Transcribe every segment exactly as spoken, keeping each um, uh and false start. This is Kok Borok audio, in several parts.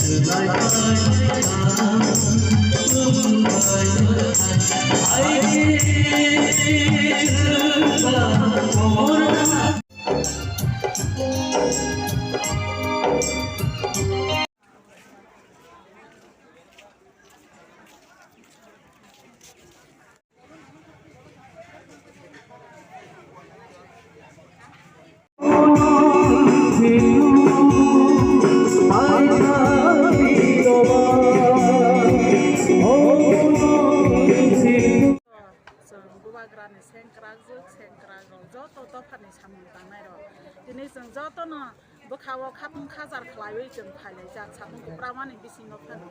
Chwng bubagrani sengkrakjwk, sengkrakrok joto dophani samung tangnairok. Tini chwng jotono bwkhao khatung khajar khlaiwi chwng phailaijak, satung kwbramani bisingo phano.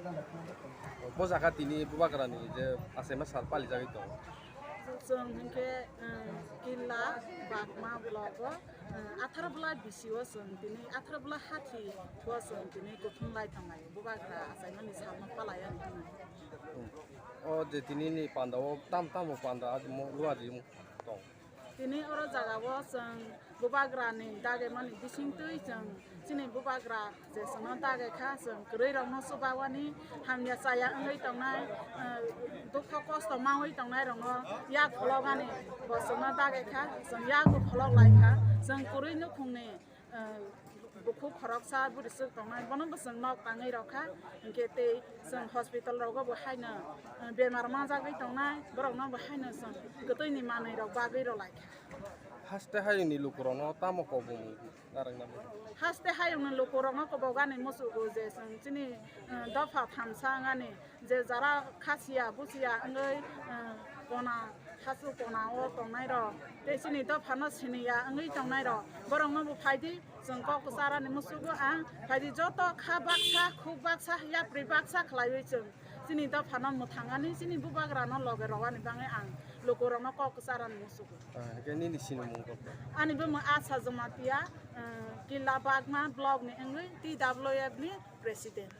Bo jaga tini bubagrani je achaima sal palijagwi tongo. Chwng hinkhe, um, Killa Bagma blogo, um, atharo bwla bisio chwng tini atharo bwla hathi o chwng tini kuthum lai tonglaio, bubagra achaimani salno palaiya hwnwi. O je tini ni panda o tam tamo panda luari tong. Tini oro jaga o chwng bubagra ni dagimani bisingtwi chwng chini bubagra je chwngno dagikha, chwng kwrwi rokno chubawani hamya chaya wngwi tongnai, eh, dukho kosto mawi tongnai rokno yak phologani bo chwngno dagikha, chwng yak bo pholok laikha, chwng kwrwi nukhungni eh, bukhuk khoroksa bwrwi swk tongnai, bono bo chwng nok tangwi rwkha, hinkhe tei chwng hospital rogo bo haino, eh, bemar manjagwi tongnai, borokno bo haino chwng kwtwini manwi rok bagwi rwlaikha. Haste hayungni lukurokno tamo kobong narwkna muchung? Haste hayungni lukurokno kobogani muchungo je chwng chini, eh, dopha thamsa wngani je jara khasiya buchiya wngwi, eh, kona hasu kona o tongnai rok tei chini dophano siniya wngwi tongnai rok, borokno bo phaidi chwng kok kwcharani muchungo ang phaidi joto kha baksa khuk baksa yapri baksa khlaiwi chwng chini dophano mwthangani chini bubagrano loge rwani bagwi ang lukurokno kok kwcharani muchungo. Ah, hwnkhe nini sinimung kok? Ani bumung Asha Jamatia, eh, Killa Bagma block ni wngwi T W F ni president.